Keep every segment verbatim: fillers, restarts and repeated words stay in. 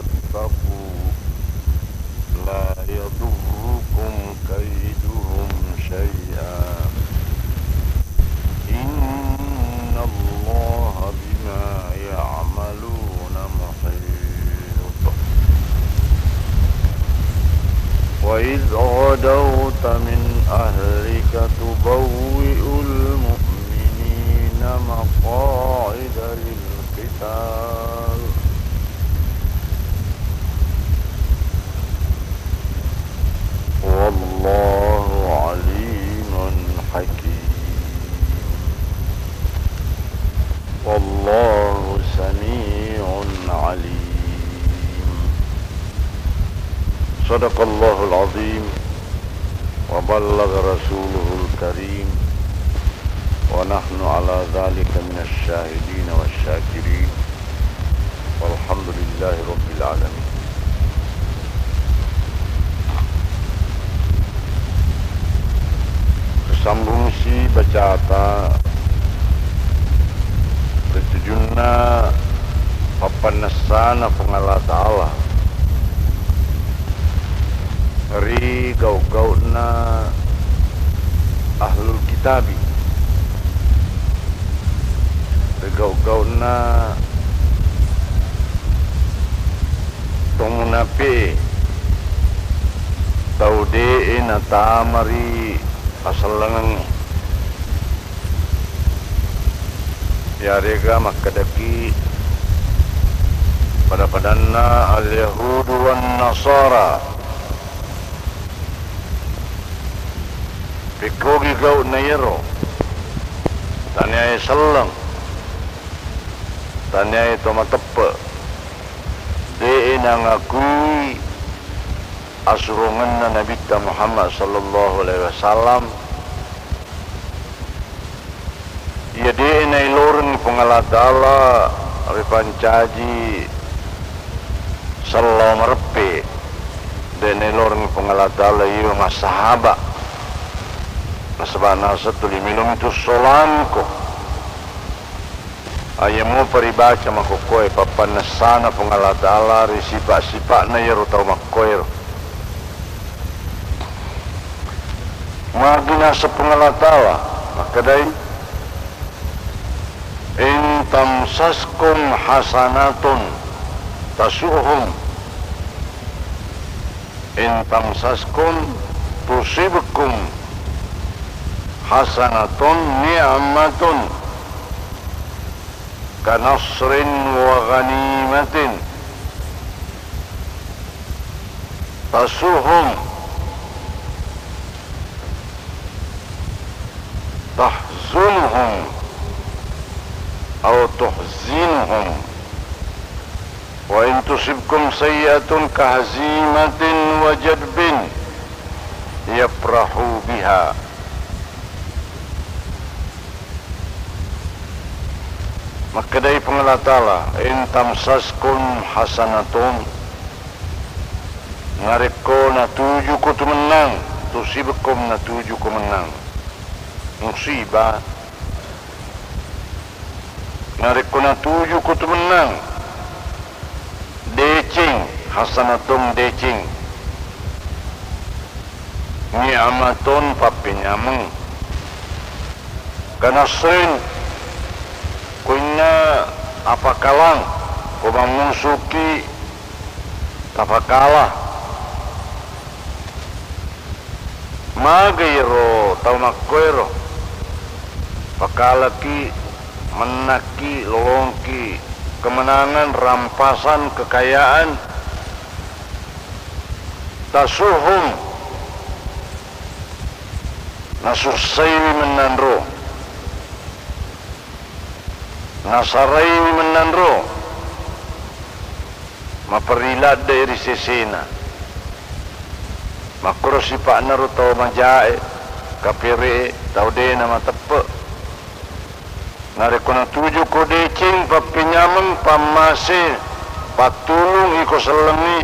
تتقوا لا يضركم كيدهم شيئا إن الله بما يعملون محيط. وإذ غدوت من أهلك تبوئ المؤمنين مقاعد للقتال. والله عليم حكيم. والله سميع عليم. صدق الله العظيم وبلغ رسوله الكريم ونحن على ذلك من الشاهدين والشاكرين والحمد لله رب العالمين. Sambungsi bacata ri tujunna pappannessana Puang Allah Ta'ala ri gau'-gau'na ahlul kitabi, ri gau'-gau'na to munafi'e, tau de'e natama ri asellengengnge. Iyarega makkedaki pada-padanna al-Yahudu wan Nasara, pekkogi gau'na iyaro, taniae selleng, taniae to mateppe', de'e nangakui asurongenna Nabitta Muhammad sallallahu alaihi wasallam, iya de'e nailorengngi Puang Allah Ta'ala ripancaji sellao mareppe', de' nailorengngi Puang Allah Ta'ala iya massahaba'. Nasaba' naseng tuli melomi tu solangko. Aya mupa ribaca makokkoe pappannessana Puang Allah Ta'ala ri sipa'-sipa'na iyaro tau makkoero. Magi naseng Puang Allah Ta'ala makkedai, "In tamsaskum hasanatun tasu'hum, in tamsaskum tusibkum hasanatun ni'matun kanasrin wa ghanimatin tasu'hum tahzunhum aw tuhzinhum wa in tusibkum sayyi'atun kahazimatin wa jadbin yafrahu biha." Makkedai Puang Allah Ta'ala, "In tamsaskum hasanatun," narekko natujuko tu mennang, tusibkum natujuko mennang musibah, narekko natujuko tu mennang deceng, hasanatun deceng, ni'matun pappenyameng, kanasrin, ko inna apakalang, ko mammusuki tapakala. Maga iyaro tau makkoero, pakalaki, mennakki, lolongki kemenangan, rampasan, kekayaan, tasuhum, nasussaiwi mennanro, nasaraiwi mennanro, maperi ladde ri sesena. Makkoro sipa'naro tau majae, kapere'e, tau de namateppe. Narekko natujuko deceng, pappenyameng, pammase, pattulung iko sellengngi,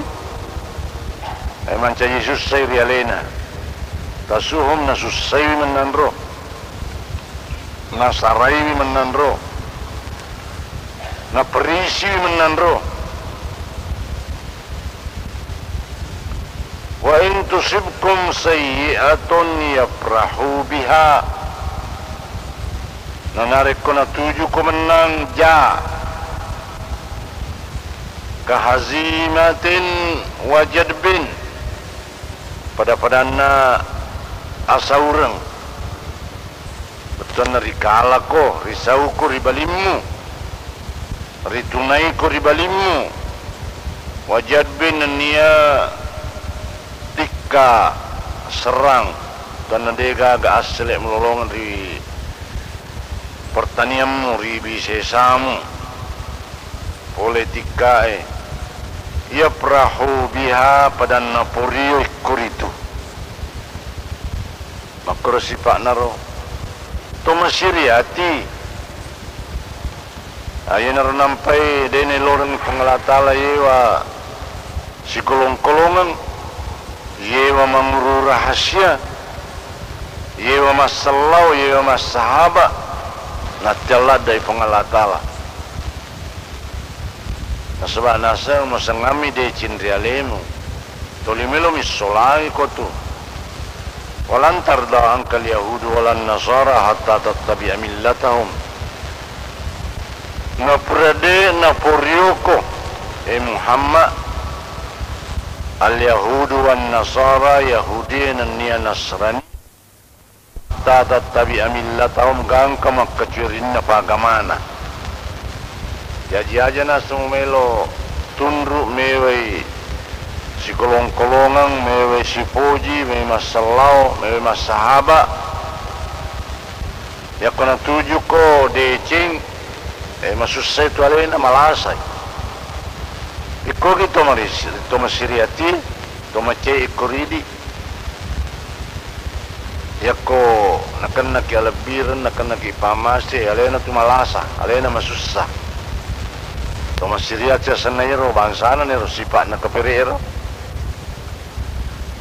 e, mancaji sussai ri alena. Tasuhum, nasussaiwi mennanro, nasaraiwi mennanro, naperisiwi mennanro. Wa in tusibkum sayyi'atun yafrahu biha. Na narekko natujuko mennang ja, kahazimatin wa jadbin, pada-padanna asaureng, bettuanna rikalako, risauko ri balimmu, ritunaiko ri balimmu, wa jadbin nennia tikka serrang, tanna degaga assele melolongeng ri pertanianmu, ri bisesamu, pole tikkae, yafrahu biha, padanna porio ikkoritu. Makkoro sipa'naro to masiri ati. Ayenaro nampai de' naelorengngi Puang Allah Ta'ala yewa sikolong-kolongeng, yewa manguru rahasia, yewa massallau, yewa massahaba, nattialladdai Puang Allah Ta'ala. Nasaba naseng musengammi deceng ri alemu, toli melomi solangi kotu. Walan tarda angkal yahudu walan nasara hatta tattabi'a millatahum. Napura de' naporioko, e Muhammad, al yahudu wan nasara, Yahudi nennia Nasrani, hatta tattabi'a millatahum, gangka makkacuerinna pagamana. Jaji aja naseng melo tunru' mewai sikolong-kolongeng, mewai sipoji, mewai massallao, mewai massahaba. Yakko natujuko deceng, eh, masussai tu alena, malasai. Ikkogi to marisi-, to masiri ati, to macei ikko ridi. Yakko nakennaki alebbireng, nakennaki pamase, alena tu malasa, alena masussa. To masiri ati asenna ero, bangsana nero, sipa'na kapere ero.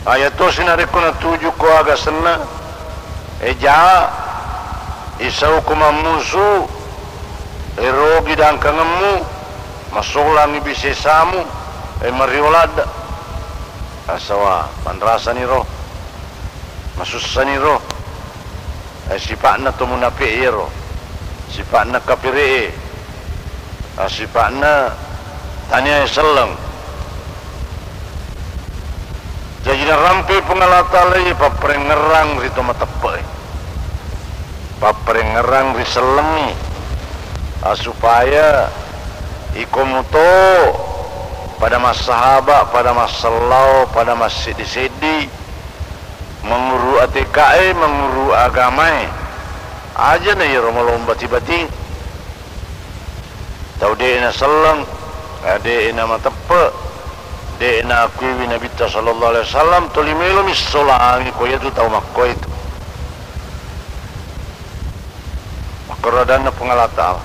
Ayatosi narekko natujuko aga senna, eja, isauko mammusu, erogi dangkangemmu, masolangi bisesamu, e mario ladde. Asawa manrasaniro, masussaniro. Eh, sipa'na to munafiq iyaro, sipa'na kafire'e, ah, sipa'na taniae selleng. Jaji narampe Puang Allah Ta'ala iya papparengngerang ri to mateppe'e. Papparengngerang ri sellengngi, ah, supaya iko muto pada massahaba, pada massellao, pada masseddi-seddi, manguru A T K e, manguru agamae. Aja na iyaro malomba tiba-tiba. Tau de'na selleng, eh, de'na mateppe', de'na akuiwi Nabitta sallallahu alaihi wasallam, toli melomi solangi ko iyatu tau makkoe tu. Makkoro adanna Puang Allah Ta'ala.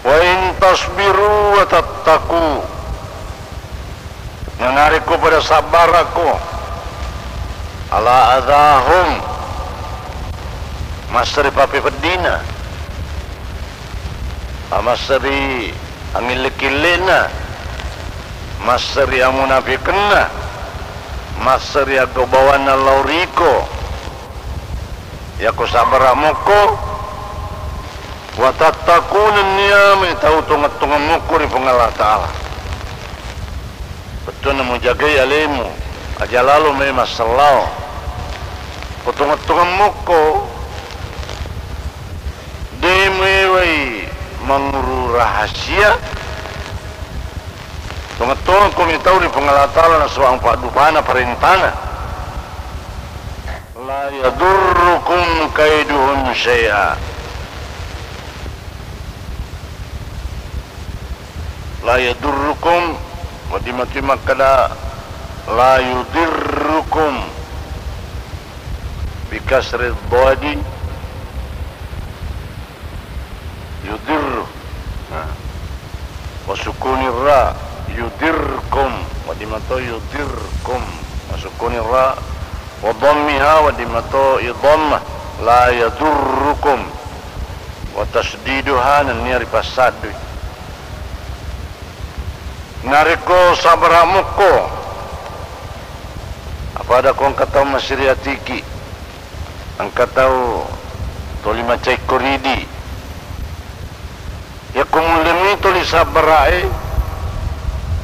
Wa in tasbiru wa tattaqu. Nanarekko pada sabbarakko, ala adahum, masseri pappepeddina, masseri angille-kille'na, masseri amunafikenna, masseri aggobawanna lao riko, yakko sabbara mokko, wa tattaqu nennia metau tongeng-tongeng mokko ri Puang Allah Ta'ala. Bettuanna mujagai alemu, aja lalo mai massellao. Ko tongeng-tongeng mokko, de muewai manguru rahasia. Tongeng-tongeng ko metau ri Puang Allah Ta'ala nasaba paddupana parentana. La yadurrukum kaiduhum syai'a. La yadurrukum, wedding matu makkeda la yudirrukum, bi kasri dhadi, yudirru. Nah. Wa sukuni ra, yudirkum. Wedding mato yudirkum. Wa sukuni ra, wa dhammiha, wedding mato idhammah. La yadurrukum. Wa tasdiduha, nennia ripassaddui. Narekko sabara'mukko, apa ada ko engka tau masiriatiki, engka tau toli macaikko ridi. Yakko mullemui toli sabbara'e,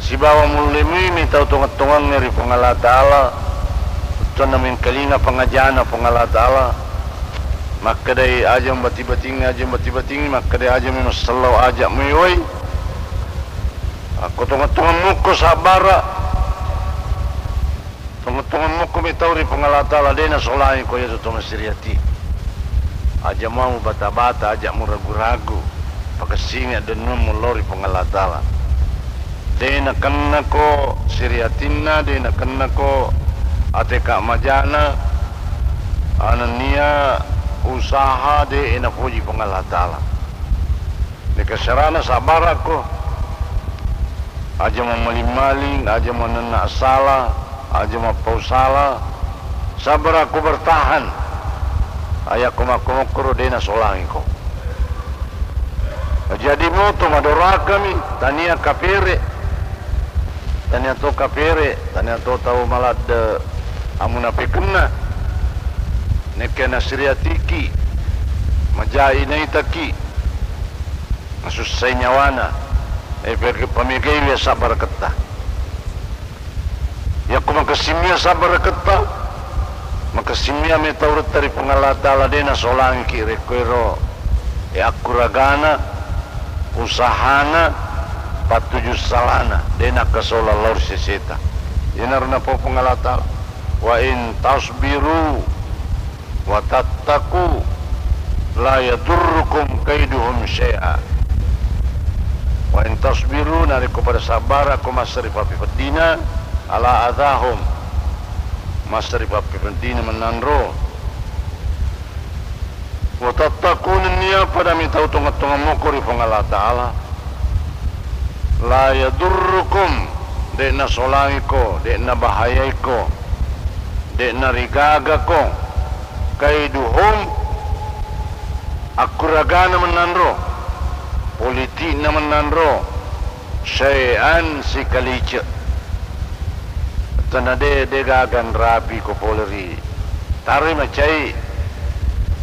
sibawa mullemui metau tongeng-tongengnge ri Puang Allah Ta'ala, tonna mengkalinga pangajana Puang Allah Ta'ala, makkedai aja mubati-batingi, aja mubati-batingi, makkedai aja mi massellau, aja muiwai. Akko tongeng-tongeng mukko sabbara, tongeng-tongeng mukko metau ri Puang Allah Ta'ala, de nasolangi ko iya tu to masiriati. Aja mau bata-bata, aja mu ragu-ragu, pakessingi addennuammu lao ri Puang Allah Ta'ala. De nakenna ko siriatinna, de nakenna ko ateka majana, anennia usaha de napoji Puang Allah Ta'ala. Neka syara'na sabbara'ko. Aja mammaling-maling, aja manenna sala, aja mappau sala. Sabbara'ko bertahan. Ayakko makko-makkoro de nasolangiko. Jadi moto madorakami, tania kapere. Tania to kapere, tania to tau maladde amunapekenna. Nekke nasiriatiki, majai naitaki, masussai nyawana, e, pe-, pamegaiwi sabbaraketta. Yakko makessimmia sabbaraketta, makessimmia metauretta ri Puang Allah Ta'ala, de nasolangiki rekko ero, e, akkuragana, usahana, pattuju salana, de nakkasola lao ri seseta. Iyanaro napau Puang Allah Ta'ala, "Wa in tasbiru wa tattaqu la yadurrukum kaiduhum syai'a." Wa in tasbiru, narekko pada sabbara'ko massari pappepeddina, ala adahum, massari pappepeddina mennanro. Wa tattaqu, nennia pada mitau tongeng-tongeng moko ri Puang Allah Ta'ala. La yadurrukum, de nasolangiko, de nabahayaiko, de narigagako, kaiduhum, akkuragana mennanro, politikna mennanro, syai'an, sikalice. Tena de, de gaga nrapi ko pole ri, taroi macai,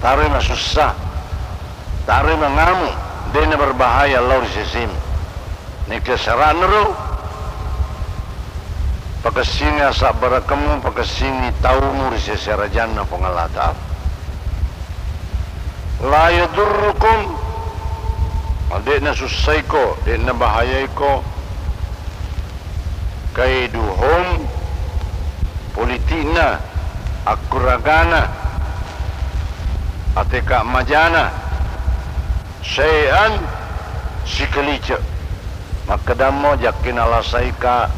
taroi masussa, taroi mangamu, de naberbahaya lao ri sesemu. Neke syara'na ro, pakessingi asabbarakemmu, pakessingi taumu ri sese arajanna Puang Allah Ta'ala. La yadurrukum, de nasussaiko, de nabahayaiko, kaiduhum, politikna, akkuragana, ateka majana, syai'an, sikalice. Makkedammo, jakke nalasaika,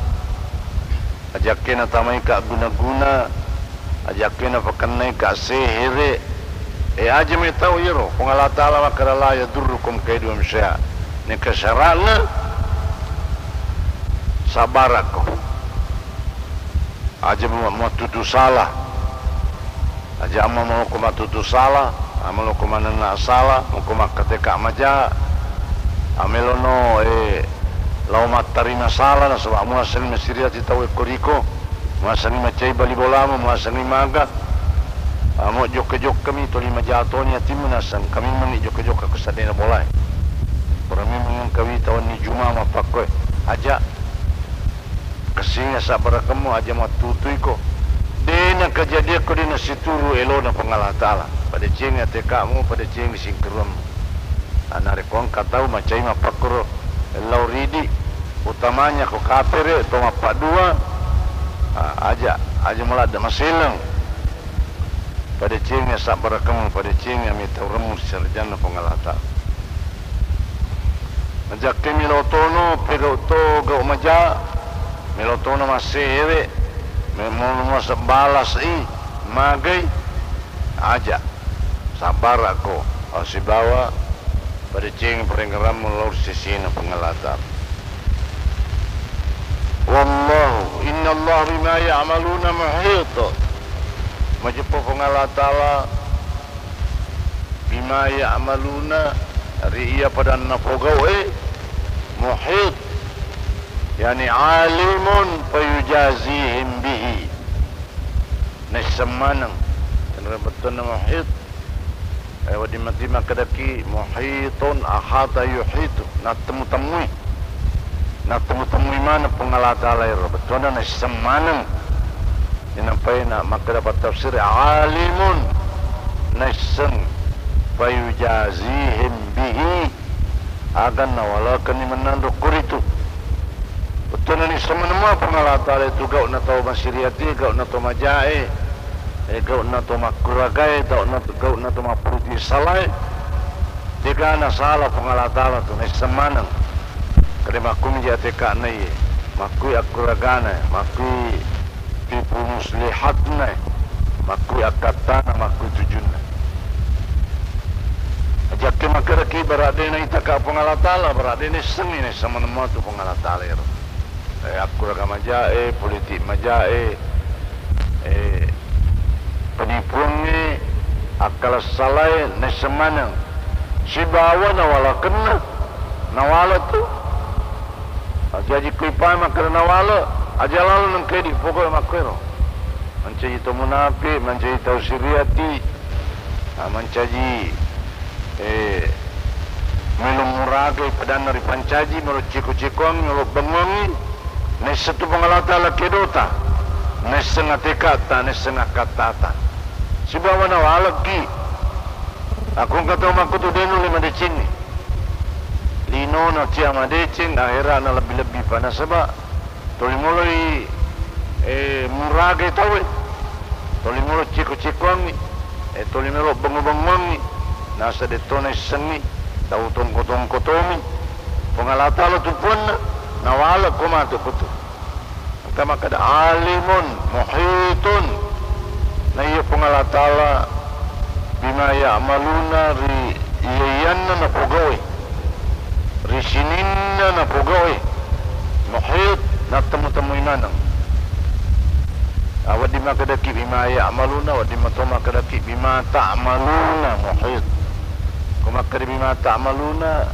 jakke natamaika guna-guna, jakke napakennaika sehere, e, aja metau iyaro. Puang Allah Ta'ala makkeda, "La yadurrukum kaiduhum syai'a." Neke syara'na, sabbarakko. Aja mu-, mattutu sala. Aja amma maloko mattutu sala, a, maloko manenna sala, moko makkateka maja, a, melono, e, lao mattarima sala, nasaba muasenni masiriati tau e koriko, muasenni macai bali bolamu, muasenni maga, a, mo jokka-jokkami toli maja toni atimmu, naseng kami meni jokka-jokka ko saddena bolae. Pura memang engkawi tawenni juma mappakkoe. Aja. Kessinga sabbarakemmu, aja mattutuiko. De nakajadiakko de nasituru elona Puang Allah Ta'ala. Padecengi atekamu, padecengi singkeruammu. A, narekko engka tau macai mappakkoro lao ridi, utamanya ko kapere, to mappaddua, a, aja, aja maladde maseleng. Padecengi sabbarakemmu, padecengi ametauremmu ri sarajanna Puang Allah Ta'ala. Najakke melo tono pegau to gau maja, melo tono massehere, me-, mo-, mo sebbalas i, magai, aja, sabbarakko, a, sibawa padecengi parengngerammu lao ri sesena Puang Allah Ta'ala. Wallahu, innallaha bima ya'maluna muhit. Majeppo Puang Allah Ta'ala bima ya'maluna, ri iya padanna pogau'e, muhit, Yani alimun fayujazihim bihi. Naisseng maneng. Enre bettuanna muhit. Eh, wedding mati makkedaki muhitun ahata yuhitu. Nattemu-temui. Nattemu-temui maneng Puang Allah Ta'ala ero. Bettuanna naisseng maneng. Inappai na makkeda pattafsir alimun naisseng fayujazihim bihi. Aga nawalekenni mennang dokkoritu. Bettuanna naisseng maneng mua Puang Allah Ta'ala itu gau'na tau masiriati, gau'na tau majae, eh, gau'na tau makkuragae, gau'na, gau'na tau mappolitik salae. De'ga nasala Puang Allah Ta'ala tu, naisseng maneng. Kade makkumi ji ateka'na iye, makkui akkuragana, makkui tipu muslihatna, makkui akkattana, makkui tujunna. Jakke makkedaki bara de naitaka Puang Allah Ta'ala, bara de naissengngi, naisseng maneng mua tu Puang Allah Ta'ala ero. Eh, akkuraga majae, politik majae, eh, penipuangnge, akkala salae, naisseng maneng. Sibawa nawalekenna, nawale tu. Jaji kui pae makkeda nawale, aja lalo nengka idi pokok makkuero. Mancaji tau munafik, mancaji tau siriati, ah, mancaji, eh, melo muragai padanna ripancaji, melo ceko-cekoangngi, melo bengngongngi, naisseng tu Puang Allah Ta'ala kedota, naisseng ateka'ta, naisseng akkattata. Sibawa nawalekki. Aku engka tau makkutu de nulle madecengngi. Linona cia madeceng, akhera'na lebbi-lebbi pa nasaba toli moloi, eh, muragai tauwe, toli molo ceko-cekoangngi, eh, toli melo bengngo-bengngoangngi, nasa detto naissengngi, tau tongko-tongko tomi. Puang Allah Ta'ala tu puanna, nawalekko matu kutu. Engka makkeda alimun muhitun. Na iya Puang Allah Ta'ala bima ya'maluna ri iyaiyanna napogau'i, ri sininna napogau'i, muhit, nattemu-temui maneng. Ah, wedding makkedaki bima ya'maluna, wedding mato makkedaki bima ta'maluna muhit. Ko makkeda bima ta'maluna,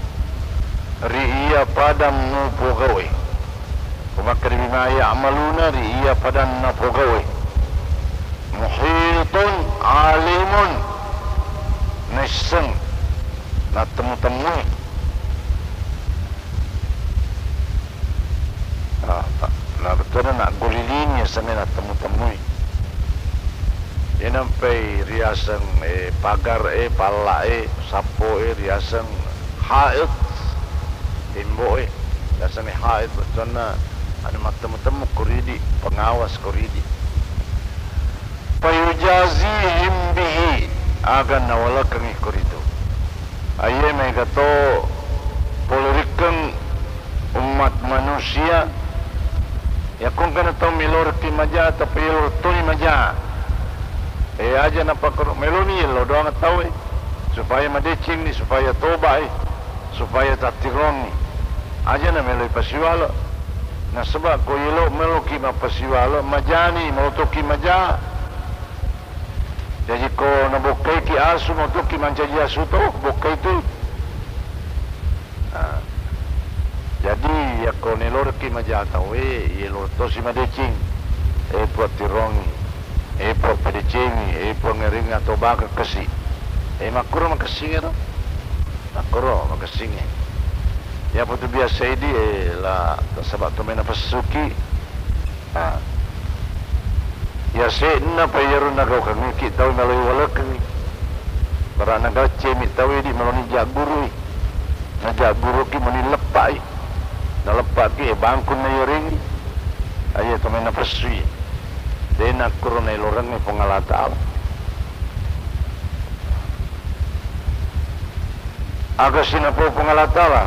ri iya pada mupogau'i. Ko makkeda bima ya'maluna, ri iya padanna pogau'e. Muhitun alimun, naisseng, nattemu-temui. Ah, ta-, na bettuanna naggolilingi asenna nattemu-temui. Iyanampai riaseng, eh, pagar e, palla e, sappo e, riaseng haid, tembo e. Riasengngi haid, bettuanna anu mattemu-temu koridi, pengawas koridi. Fayujazihim bihi, aga nawalekengngi koritu. Aiye maega to pole rikkeng ummat manusia, yakko engkana tau melorekki maja, tapi yeloreng toni maja. Eh, aja napakkoro, meloni yello doang tau e, supaya madecengni, supaya toba e, supaya tattirongi. Aja nameloi pasiwale. Nasaba ko yelo meloki mappasiwale, majani, melo tokki maja. Jaji ko nabokkaiki asu, melo tokki mancaji asu to, bokkai tu. Nah, jadi yakko nelorekki maja tau e, yeloreng tosi madeceng. Eh, Puang tirongi. Eh, Puang padecengi. Eh, Puang eringa tobaka kasi. Eh, makkuro makessinge to. Makkuro makessinge. Iyapa tu biasa idi, eh, la tasaba to mena pessuki. Ah. Yase'na pa iyaro nagaukangngeki tau maloi walekengngi. Bara nagaccemi tau idi maloni jaggurui. Najagguruki mani leppai. Naleppaki, eh, bangkung nayorengi. Aye to mena pessui. De nakkuro nailorengngi Puang Allah Ta'ala. Aga sinapau Puang Allah Ta'ala,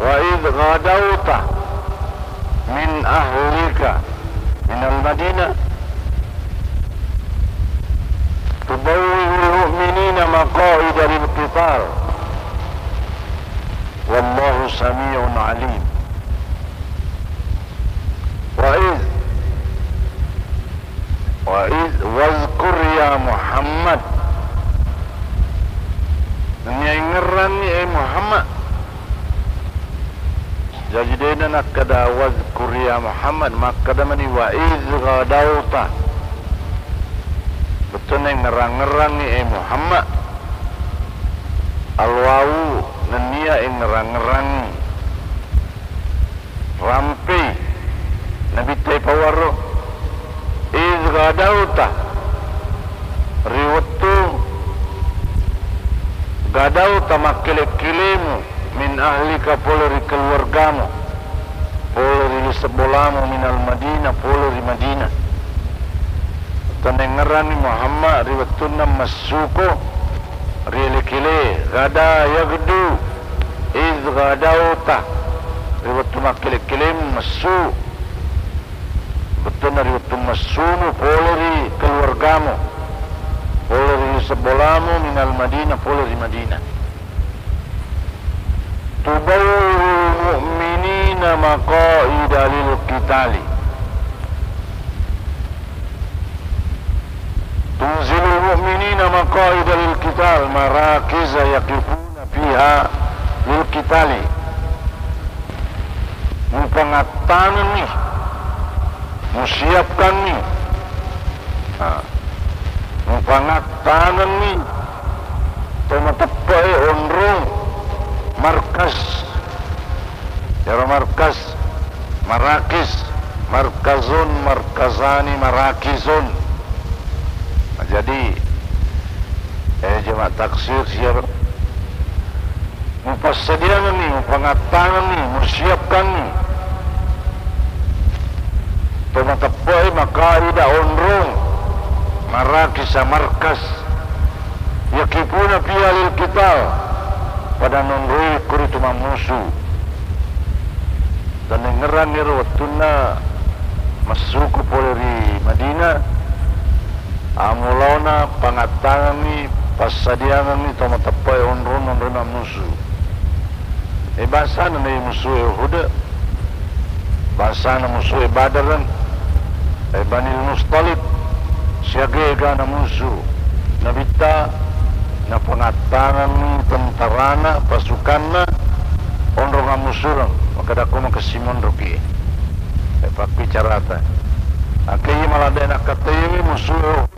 "Wa idh ghadawta min ahlika minal Madinah tubawwi'ul mu'minina maqa'ida lil qital. Wallahu sami'un alim." Wa idh, wa idh, wazkur ya Muhammad. Nennia ingerranni, eh Muhammad. Jaji de'na nakkeda, "Wazkur ya Muhammad," makkeda mani, "Wa iz ghadauta." Bettuanna engngerang-ngerangngi, e Muhammad, alwau nennia engngerang-ngerangngi. Rampei Nabitta ipawaro, "Iz ghadauta," ri wettu ghadauta makkele-kelemu, "min ahlika," pole ri keluargamu, pole ri lise bolamu, "minal Madinah," pole ri Madinah. Tenengngeranni Muhammad ri wettunna messuko ri ele-kele, ghada yaghdu, iz ghadauta, ri wettu makkele-kelemu messu. Bettuanna ri wettu messumu pole ri keluargamu, pole ri lise bolamu, "minal Madinah," pole ri Madinah. Tubawwi'ul mu'minina maqa'ida lil qitali. Tunzilul mu'minina maqa'ida lil qital, marakiza yaqifuna fiha lil qitali. Mupangattangenni, musiapkanni, ha, mupangattangenni to mateppe'e onrong markas. Iyaro markas, marakis, markazun, markazani, marakizun. Nah, jadi, eh, jama' taksir siyaro. Mupassadiangenni, mupangattangenni, musiapkanni to mateppe'e maqa'ida onrong, marakisa, markas, yaqifuna fiha lil qital, pada nonroi koritu mammusu. Tenengngeranni ero wettunna messuko pole ri Madinah, amulaona pangattangenni, passadiangenni to mateppe'e onrong nonroi mammusu. E, bangsana na musu'e Uhud, bangsana musu'e Badar, e, Banil Mustaliq, siaga-egana musu Nabitta, napangattangenni tentarana, pasukanna, onrong ammusureng, makkeda ko makessing monroki. E, pappicarata. Engka iya maladde' nakkataiwi musu'e